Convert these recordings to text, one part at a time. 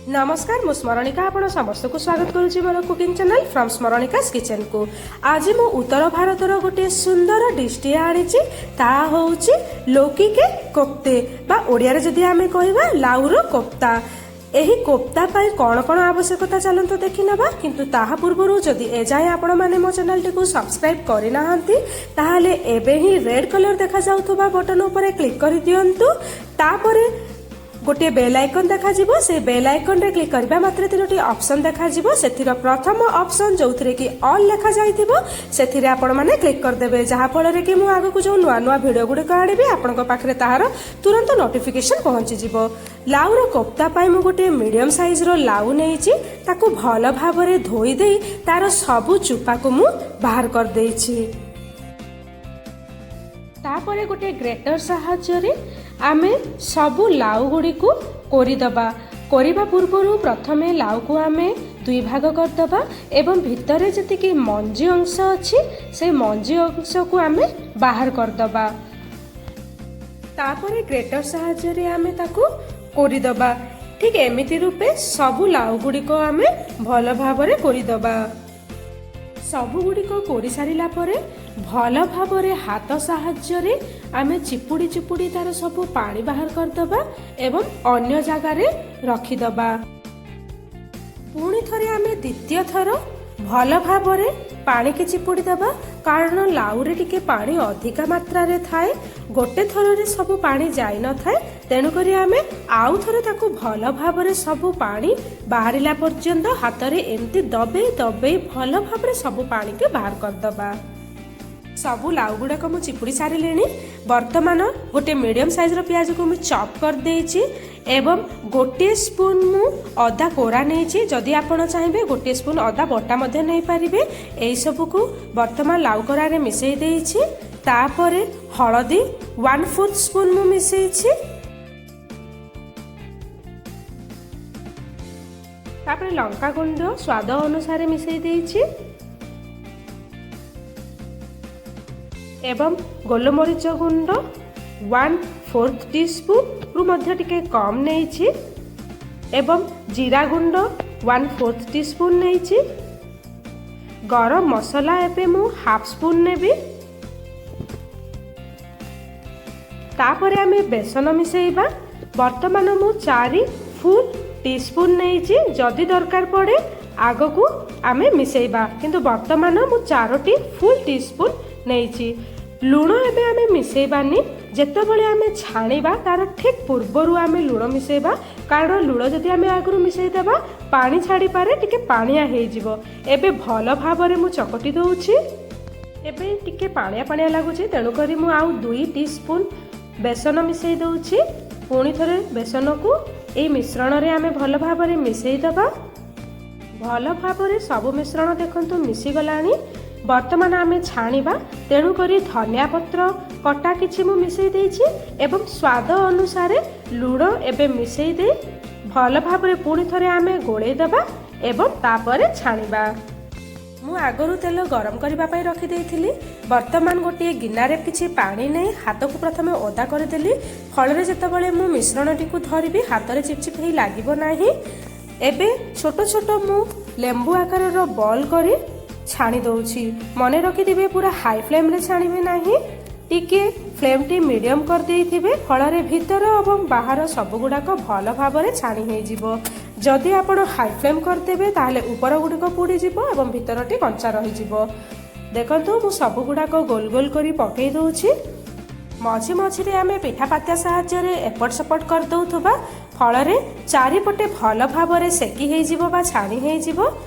ନମସ୍କାର, ମୁଁ ସ୍ମରଣିକା। ଆପଣ ସମସ୍ତଙ୍କୁ ସ୍ୱାଗତ କରୁଛି ମୋର କୁକିଂ ଚ୍ୟାନେଲ ଫ୍ରମ୍ ସ୍ମରଣିକାସ୍ କିଚେନକୁ। ଆଜି ମୁଁ ଉତ୍ତର ଭାରତର ଗୋଟିଏ ସୁନ୍ଦର ଡିଶ୍ଟିଏ ଆଣିଛି। ତାହା ହେଉଛି लौकी के कोफ्ते ବା ଓଡ଼ିଆରେ ଯଦି ଆମେ କହିବା, ଲାଉର କୋଫ୍ତା। ଏହି କୋଫ୍ତା ପାଇଁ କ'ଣ କ'ଣ ଆବଶ୍ୟକତା, ଚାଲନ୍ତୁ ଦେଖିନେବା। କିନ୍ତୁ ତାହା ପୂର୍ବରୁ ଯଦି ଏଯାଏଁ ଆପଣମାନେ ମୋ ଚ୍ୟାନେଲଟିକୁ ସବସ୍କ୍ରାଇବ୍ କରିନାହାନ୍ତି, ତାହେଲେ ଏବେ ହିଁ ରେଡ୍ କଲର୍ ଦେଖାଯାଉଥିବା ବଟନ୍ ଉପରେ କ୍ଲିକ୍ କରିଦିଅନ୍ତୁ। ତାପରେ ଗୋଟିଏ ବେଲ୍ ଆଇକନ୍ ଦେଖାଯିବ। ସେ ବେଲ୍ ଆଇକନ୍ରେ କ୍ଲିକ୍ କରିବା ମାତ୍ରେ ତିନୋଟି ଅପସନ୍ ଦେଖାଯିବ। ସେଥିର ପ୍ରଥମ ଅପସନ୍, ଯୋଉଥିରେ କି ଅଲ୍ ଲେଖାଯାଇଥିବ, ସେଥିରେ ଆପଣମାନେ କ୍ଲିକ୍ କରିଦେବେ, ଯାହାଫଳରେ କି ମୁଁ ଆଗକୁ ଯୋଉ ନୂଆ ନୂଆ ଭିଡ଼ିଓ ଗୁଡ଼ିକ ଆଣିବି, ଆପଣଙ୍କ ପାଖରେ ତାହାର ତୁରନ୍ତ ନୋଟିଫିକେସନ୍ ପହଞ୍ଚିଯିବ। ଲାଉର କୋଫ୍ତା ପାଇଁ ମୁଁ ଗୋଟିଏ ମିଡ଼ିୟମ୍ ସାଇଜ୍ର ଲାଉ ନେଇଛି। ତାକୁ ଭଲ ଭାବରେ ଧୋଇ ଦେଇ ତାର ସବୁ ଚୋପାକୁ ମୁଁ ବାହାର କରିଦେଇଛି। ତାପରେ ଗୋଟେ ଗ୍ରେଟର ସାହାଯ୍ୟରେ ଆମେ ସବୁ ଲାଉ ଗୁଡ଼ିକୁ କୋରିଦେବା। କୋରିବା ପୂର୍ବରୁ ପ୍ରଥମେ ଲାଉକୁ ଆମେ ଦୁଇ ଭାଗ କରିଦେବା ଏବଂ ଭିତରେ ଯେତିକି ମଞ୍ଜି ଅଂଶ ଅଛି, ସେ ମଞ୍ଜି ଅଂଶକୁ ଆମେ ବାହାର କରିଦେବା। ତାପରେ ଗ୍ରେଟର ସାହାଯ୍ୟରେ ଆମେ ତାକୁ କୋରିଦେବା। ଠିକ୍ ଏମିତି ରୂପେ ସବୁ ଲାଉ ଗୁଡ଼ିକ ଆମେ ଭଲ ଭାବରେ କୋରିଦେବା। ସବୁ ଗୁଡ଼ିକ କୋରି ସାରିଲା ପରେ ଭଲ ଭାବରେ ହାତ ସାହାଯ୍ୟରେ ଆମେ ଚିପୁଡ଼ି ଚିପୁଡ଼ି ତାର ସବୁ ପାଣି ବାହାର କରିଦେବା ଏବଂ ଅନ୍ୟ ଜାଗାରେ ରଖିଦେବା। ପୁଣି ଥରେ ଆମେ ଦ୍ୱିତୀୟ ଥର ଭଲ ଭାବରେ ପାଣିକି ଚିପୁଡ଼ି ଦେବା, କାରଣ ଲାଉରେ ଟିକେ ପାଣି ଅଧିକା ମାତ୍ରାରେ ଥାଏ। ଗୋଟେ ଥରରେ ସବୁ ପାଣି ଯାଇନଥାଏ। ତେଣୁକରି ଆମେ ଆଉ ଥରେ ତାକୁ ଭଲ ଭାବରେ ସବୁ ପାଣି ବାହାରିଲା ପର୍ଯ୍ୟନ୍ତ ହାତରେ ଏମିତି ଦବେଇ ଦବେଇ ଭଲ ଭାବରେ ସବୁ ପାଣିକି ବାହାର କରିଦେବା। ସବୁ ଲାଉ ଗୁଡ଼ାକ ମୁଁ ଚିପୁଡ଼ି ସାରିଲିଣି। ବର୍ତ୍ତମାନ ଗୋଟେ ମିଡ଼ିୟମ୍ ସାଇଜ୍ର ପିଆଜକୁ ମୁଁ ଚପ୍ କରିଦେଇଛି ଏବଂ ଗୋଟିଏ ସ୍ପୁନ୍ ମୁଁ ଅଦା କୋରା ନେଇଛି। ଯଦି ଆପଣ ଚାହିଁବେ, ଗୋଟିଏ ସ୍ପୁନ୍ ଅଦା ବଟା ମଧ୍ୟ ନେଇପାରିବେ। ଏଇସବୁକୁ ବର୍ତ୍ତମାନ ଲାଉ କୋରାରେ ମିଶାଇ ଦେଇଛି। ତାପରେ ହଳଦୀ 1/4 ସ୍ପୁନ୍ ମୁଁ ମିଶାଇଛି। ତାପରେ ଲଙ୍କା ଗୁଣ୍ଡ ସ୍ୱାଦ ଅନୁସାରେ ମିଶାଇ ଦେଇଛି ଏବଂ ଗୋଲମରିଚ ଗୁଣ୍ଡ 1/4 ଟି ସ୍ପୁନ୍ରୁ ମଧ୍ୟ ଟିକେ କମ୍ ନେଇଛି ଏବଂ ଜିରା ଗୁଣ୍ଡ 1/4 ଟି ସ୍ପୁନ୍ ନେଇଛି। ଗରମ ମସଲା ଏବେ ମୁଁ ହାଫ୍ ସ୍ପୁନ୍ ନେବି। ତାପରେ ଆମେ ବେସନ ମିଶାଇବା। ବର୍ତ୍ତମାନ ମୁଁ 4 ଫୁଲ୍ ଟି ସ୍ପୁନ୍ ନେଇଛି। ଯଦି ଦରକାର ପଡ଼େ, ଆଗକୁ ଆମେ ମିଶାଇବା, କିନ୍ତୁ ବର୍ତ୍ତମାନ ମୁଁ 4ଟି ଫୁଲ୍ ଟି ସ୍ପୁନ୍ ନେଇଛି। ଲୁଣ ଏବେ ଆମେ ମିଶାଇବାନି। ଯେତେବେଳେ ଆମେ ଛାଣିବା, ତାର ଠିକ୍ ପୂର୍ବରୁ ଆମେ ଲୁଣ ମିଶାଇବା, କାରଣ ଲୁଣ ଯଦି ଆମେ ଆଗରୁ ମିଶାଇଦେବା, ପାଣି ଛାଡ଼ିପାରେ, ଟିକେ ପାଣିଆ ହେଇଯିବ। ଏବେ ଭଲ ଭାବରେ ମୁଁ ଚକଟି ଦେଉଛି। ଏବେ ଟିକେ ପାଣିଆ ପାଣିଆ ଲାଗୁଛି, ତେଣୁକରି ମୁଁ ଆଉ 2 ଟି ସ୍ପୁନ୍ ବେସନ ମିଶାଇ ଦେଉଛି। ପୁଣି ଥରେ ବେସନକୁ ଏଇ ମିଶ୍ରଣରେ ଆମେ ଭଲ ଭାବରେ ମିଶାଇ ଦେବା। ଭଲ ଭାବରେ ସବୁ ମିଶ୍ରଣ ଦେଖନ୍ତୁ ମିଶିଗଲାଣି। ବର୍ତ୍ତମାନ ଆମେ ଛାଣିବା, ତେଣୁକରି ଧନିଆ ପତ୍ର କଟା କିଛି ମୁଁ ମିଶାଇ ଦେଇଛି ଏବଂ ସ୍ୱାଦ ଅନୁସାରେ ଲୁଣ ଏବେ ମିଶାଇ ଦେଇ ଭଲ ଭାବରେ ପୁଣି ଥରେ ଆମେ ଗୋଳେଇ ଦେବା ଏବଂ ତାପରେ ଛାଣିବା। ମୁଁ ଆଗରୁ ତେଲ ଗରମ କରିବା ପାଇଁ ରଖିଦେଇଥିଲି। ବର୍ତ୍ତମାନ ଗୋଟିଏ ଗିନାରେ କିଛି ପାଣି ନେଇ ହାତକୁ ପ୍ରଥମେ ଓଦା କରିଦେଲି, ଫଳରେ ଯେତେବେଳେ ମୁଁ ମିଶ୍ରଣଟିକୁ ଧରିବି, ହାତରେ ଚିପଚିପ ହେଇ ଲାଗିବ ନାହିଁ। ଏବେ ଛୋଟ ଛୋଟ ମୁଁ ଲେମ୍ବୁ ଆକାରର ବଲ୍ କରି ଛାଣି ଦେଉଛି। ମନେ ରଖିଥିବେ, ପୁରା ହାଇ ଫ୍ଲେମ୍ରେ ଛାଣିବେ ନାହିଁ, ଟିକେ ଫ୍ଲେମ୍ଟି ମିଡ଼ିୟମ୍ କରିଦେଇଥିବେ। ଫଳରେ ଭିତର ଏବଂ ବାହାର ସବୁଗୁଡ଼ାକ ଭଲ ଭାବରେ ଛାଣି ହେଇଯିବ। ଯଦି ଆପଣ ହାଇ ଫ୍ଲେମ୍ କରିଦେବେ, ତାହେଲେ ଉପର ଗୁଡ଼ିକ ପୋଡ଼ିଯିବ ଏବଂ ଭିତରଟି କଞ୍ଚା ରହିଯିବ। ଦେଖନ୍ତୁ, ମୁଁ ସବୁଗୁଡ଼ାକ ଗୋଲ ଗୋଲ କରି ପକେଇ ଦେଉଛି। ମଝି ମଝିରେ ଆମେ ପିଠା ପାତିଆ ସାହାଯ୍ୟରେ ଏପଟ ସେପଟ କରିଦେଉଥିବା, ଫଳରେ ଚାରିପଟେ ଭଲ ଭାବରେ ସେକି ହେଇଯିବ ବା ଛାଣି ହେଇଯିବ।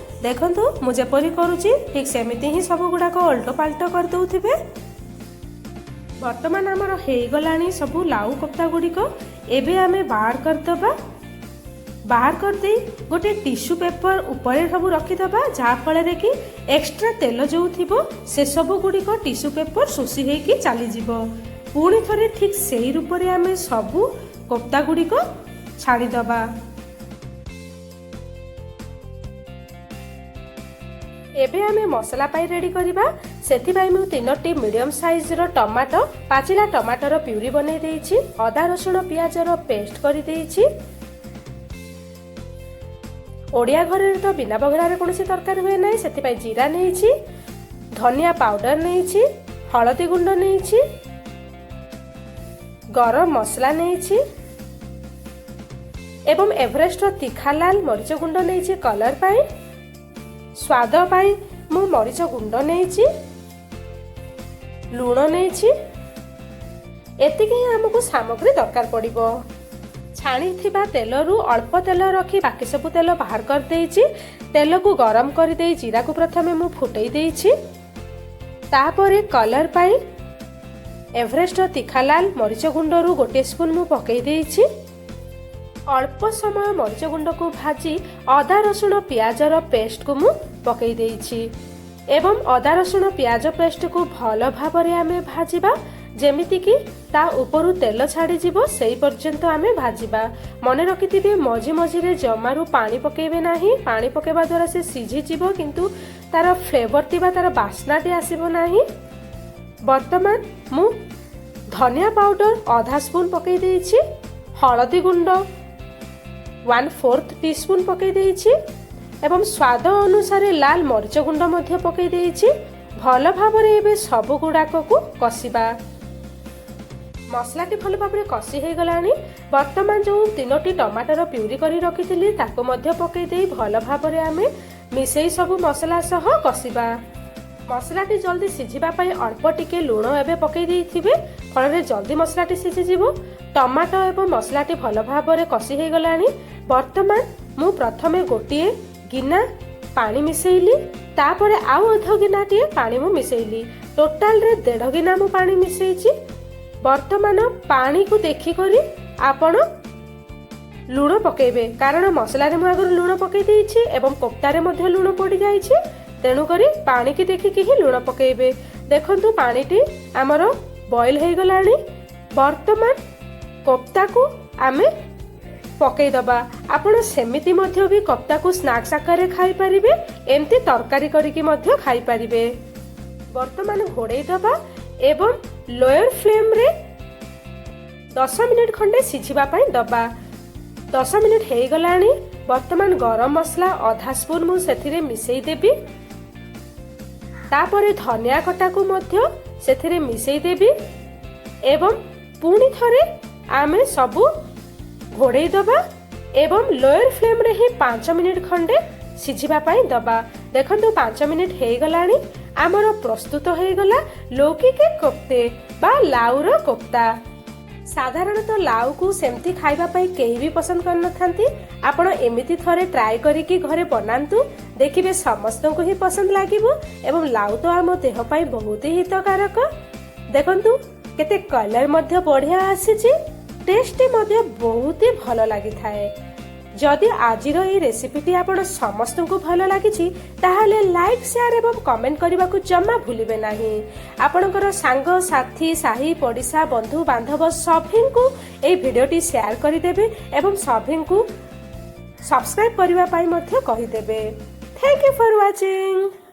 ଦେଖନ୍ତୁ, ମୁଁ ଯେପରି କରୁଛି, ଠିକ୍ ସେମିତି ହିଁ ସବୁଗୁଡ଼ାକ ଓଲଟ ପାଲଟ କରିଦେଉଥିବେ। ବର୍ତ୍ତମାନ ଆମର ହେଇଗଲାଣି ସବୁ ଲାଉ କୋଫ୍ତା ଗୁଡ଼ିକ। ଏବେ ଆମେ ବାହାର କରିଦେବା। ବାହାର କରିଦେଇ ଗୋଟେ ଟିସ୍ୟୁ ପେପର ଉପରେ ସବୁ ରଖିଦେବା, ଯାହାଫଳରେ କି ଏକ୍ସଟ୍ରା ତେଲ ଯେଉଁ ଥିବ, ସେସବୁ ଗୁଡ଼ିକ ଟିସ୍ୟୁ ପେପର ଶୋଷି ହେଇକି ଚାଲିଯିବ। ପୁଣି ଥରେ ଠିକ୍ ସେଇ ରୂପରେ ଆମେ ସବୁ କୋଫ୍ତା ଗୁଡ଼ିକ ଛାଣିଦେବା। ଏବେ ଆମେ ମସଲା ପାଇଁ ରେଡି କରିବା। ସେଥିପାଇଁ ମୁଁ ତିନୋଟି ମିଡ଼ିୟମ୍ ସାଇଜ୍ର ଟମାଟୋ, ପାଚିଲା ଟମାଟୋର ପ୍ୟୁରି ବନେଇ ଦେଇଛି। ଅଦା, ରସୁଣ, ପିଆଜର ପେଷ୍ଟ କରିଦେଇଛି। ଓଡ଼ିଆ ଘରରେ ତ ବିନା ବଘରାରେ କୌଣସି ତରକାରୀ ହୁଏ ନାହିଁ, ସେଥିପାଇଁ ଜିରା ନେଇଛି, ଧନିଆ ପାଉଡର ନେଇଛି, ହଳଦୀ ଗୁଣ୍ଡ ନେଇଛି, ଗରମ ମସଲା ନେଇଛି ଏବଂ ଏଭରେଷ୍ଟର ତୀଖା ଲାଲ ମରିଚ ଗୁଣ୍ଡ ନେଇଛି କଲର ପାଇଁ। ସ୍ୱାଦ ପାଇଁ ମୁଁ ମରିଚ ଗୁଣ୍ଡ ନେଇଛି, ଲୁଣ ନେଇଛି। ଏତିକି ହିଁ ଆମକୁ ସାମଗ୍ରୀ ଦରକାର ପଡ଼ିବ। ଛାଣିଥିବା ତେଲରୁ ଅଳ୍ପ ତେଲ ରଖି ବାକି ସବୁ ତେଲ ବାହାର କରିଦେଇଛି। ତେଲକୁ ଗରମ କରିଦେଇ ଜିରାକୁ ପ୍ରଥମେ ମୁଁ ଫୁଟେଇ ଦେଇଛି। ତାପରେ କଲର ପାଇଁ ଏଭରେଷ୍ଟର ତୀଖା ଲାଲ ମରିଚ ଗୁଣ୍ଡରୁ 1 ସ୍ପୁନ୍ ମୁଁ ପକେଇ ଦେଇଛି। ଅଳ୍ପ ସମୟ ମରିଚ ଗୁଣ୍ଡକୁ ଭାଜି ଅଦା, ରସୁଣ, ପିଆଜର ପେଷ୍ଟକୁ ମୁଁ ପକେଇ ଦେଇଛି ଏବଂ ଅଦା, ରସୁଣ, ପିଆଜ ପେଷ୍ଟକୁ ଭଲ ଭାବରେ ଆମେ ଭାଜିବା। ଯେମିତିକି ତା ଉପରୁ ତେଲ ଛାଡ଼ିଯିବ, ସେଇ ପର୍ଯ୍ୟନ୍ତ ଆମେ ଭାଜିବା। ମନେ ରଖିଥିବେ, ମଝି ମଝିରେ ଜମାରୁ ପାଣି ପକେଇବେ ନାହିଁ। ପାଣି ପକେଇବା ଦ୍ୱାରା ସେ ସିଝିଯିବ, କିନ୍ତୁ ତାର ଫ୍ଲେଭରଟି ବା ତାର ବାସ୍ନାଟି ଆସିବ ନାହିଁ। ବର୍ତ୍ତମାନ ମୁଁ ଧନିଆ ପାଉଡର ଅଧା ସ୍ପୁନ୍ ପକେଇ ଦେଇଛି, ହଳଦୀ ଗୁଣ୍ଡ 1/4 ଟି ସ୍ପୁନ୍ ପକେଇ ଦେଇଛି ଏବଂ ସ୍ୱାଦ ଅନୁସାରେ ଲାଲ ମରିଚ ଗୁଣ୍ଡ ମଧ୍ୟ ପକେଇ ଦେଇଛି। ଭଲ ଭାବରେ ଏବେ ସବୁ ଗୁଡ଼ାକକୁ କଷିବା। ମସଲାଟି ଭଲ ଭାବରେ କଷି ହେଇଗଲାଣି। ବର୍ତ୍ତମାନ ଯେଉଁ ତିନୋଟି ଟମାଟର ପ୍ୟୁରି କରି ରଖିଥିଲି, ତାକୁ ମଧ୍ୟ ପକେଇ ଦେଇ ଭଲ ଭାବରେ ଆମେ ମିଶେଇ ସବୁ ମସଲା ସହ କଷିବା। ମସଲାଟି ଜଲ୍ଦି ସିଝିବା ପାଇଁ ଅଳ୍ପ ଟିକେ ଲୁଣ ଏବେ ପକେଇ ଦେଇଥିବେ, ଫଳରେ ଜଲ୍ଦି ମସଲାଟି ସିଝିଯିବ। ଟମାଟୋ ଏବଂ ମସଲାଟି ଭଲ ଭାବରେ କଷି ହେଇଗଲାଣି। ବର୍ତ୍ତମାନ ମୁଁ ପ୍ରଥମେ 1 ଗିନା ପାଣି ମିଶେଇଲି, ତାପରେ ଆଉ ଅଧ ଗିନାଟିଏ ପାଣି ମୁଁ ମିଶେଇଲି। ଟୋଟାଲରେ ଦେଢ଼ ଗିନା ମୁଁ ପାଣି ମିଶେଇଛି। ବର୍ତ୍ତମାନ ପାଣିକୁ ଦେଖିକରି ଆପଣ ଲୁଣ ପକେଇବେ, କାରଣ ମସଲାରେ ମୁଁ ଆଗରୁ ଲୁଣ ପକେଇ ଦେଇଛି ଏବଂ କୋପ୍ତାରେ ମଧ୍ୟ ଲୁଣ ପଡ଼ିଯାଇଛି। ତେଣୁକରି ପାଣିକି ଦେଖିକି ହିଁ ଲୁଣ ପକେଇବେ। ଦେଖନ୍ତୁ, ପାଣିଟି ଆମର ବଏଲ ହେଇଗଲାଣି। ବର୍ତ୍ତମାନ କୋପ୍ତାକୁ ଆମେ ପକେଇଦବା। ଆପଣ ସେମିତି ମଧ୍ୟ ବି କୋପ୍ତାକୁ ସ୍ନାକ୍ସ ଆକାରରେ ଖାଇପାରିବେ, ଏମିତି ତରକାରୀ କରିକି ମଧ୍ୟ ଖାଇପାରିବେ। ବର୍ତ୍ତମାନ ଘୋଡ଼େଇ ଦବା ଏବଂ ଲୋୟର ଫ୍ଲେମ୍ରେ 10 ମିନିଟ୍ ଖଣ୍ଡେ ସିଝିବା ପାଇଁ ଦବା। 10 ମିନିଟ୍ ହେଇଗଲାଣି। ବର୍ତ୍ତମାନ ଗରମ ମସଲା ଅଧା ସ୍ପୁନ୍ ମୁଁ ସେଥିରେ ମିଶେଇ ଦେବି। ତାପରେ ଧନିଆ କଟାକୁ ମଧ୍ୟ ସେଥିରେ ମିଶେଇ ଦେବି ଏବଂ ପୁଣି ଥରେ ଆମେ ସବୁ ଘୋଡ଼େଇ ଦେବା ଏବଂ ଲୋୟର ଫ୍ଲେମ୍ରେ ହିଁ 5 ମିନିଟ୍ ଖଣ୍ଡେ ସିଝିବା ପାଇଁ ଦବା। ଦେଖନ୍ତୁ, 5 ମିନିଟ୍ ହେଇଗଲାଣି। ଆମର ପ୍ରସ୍ତୁତ ହେଇଗଲା ଲୌକି କେ କୋଫ୍ତେ ବା ଲାଉର କୋଫ୍ତା। ସାଧାରଣତଃ ଲାଉକୁ ସେମିତି ଖାଇବା ପାଇଁ କେହି ବି ପସନ୍ଦ କରିନଥାନ୍ତି। ଆପଣ ଏମିତି ଥରେ ଟ୍ରାଏ କରିକି ଘରେ ବନାନ୍ତୁ, ଦେଖିବେ ସମସ୍ତଙ୍କୁ ହିଁ ପସନ୍ଦ ଲାଗିବ ଏବଂ ଲାଉ ତ ଆମ ଦେହ ପାଇଁ ବହୁତ ହି ହିତକାରକ। ଦେଖନ୍ତୁ, କେତେ କଲର ମଧ୍ୟ ବଢିଆ ଆସିଛି, ଟେଷ୍ଟ ମଧ୍ୟ ବହୁତ ହି ଭଲ ଲାଗିଥାଏ। ଯଦି ଆଜିର ଏଇ ରେସିପିଟି ଆପଣ ସମସ୍ତଙ୍କୁ ଭଲ ଲାଗିଛି, ତାହେଲେ ଲାଇକ୍, ସେୟାର ଏବଂ କମେଣ୍ଟ କରିବାକୁ ଜମା ଭୁଲିବେ ନାହିଁ। ଆପଣଙ୍କର ସାଙ୍ଗ ସାଥୀ, ସାହି ପଡ଼ିଶା, ବନ୍ଧୁ ବାନ୍ଧବ ସଭିଙ୍କୁ ଏଇ ଭିଡ଼ିଓଟି ସେୟାର କରିଦେବେ ଏବଂ ସଭିଙ୍କୁ ସବସ୍କ୍ରାଇବ୍ କରିବା ପାଇଁ ମଧ୍ୟ କହିଦେବେ। Thank you for watching.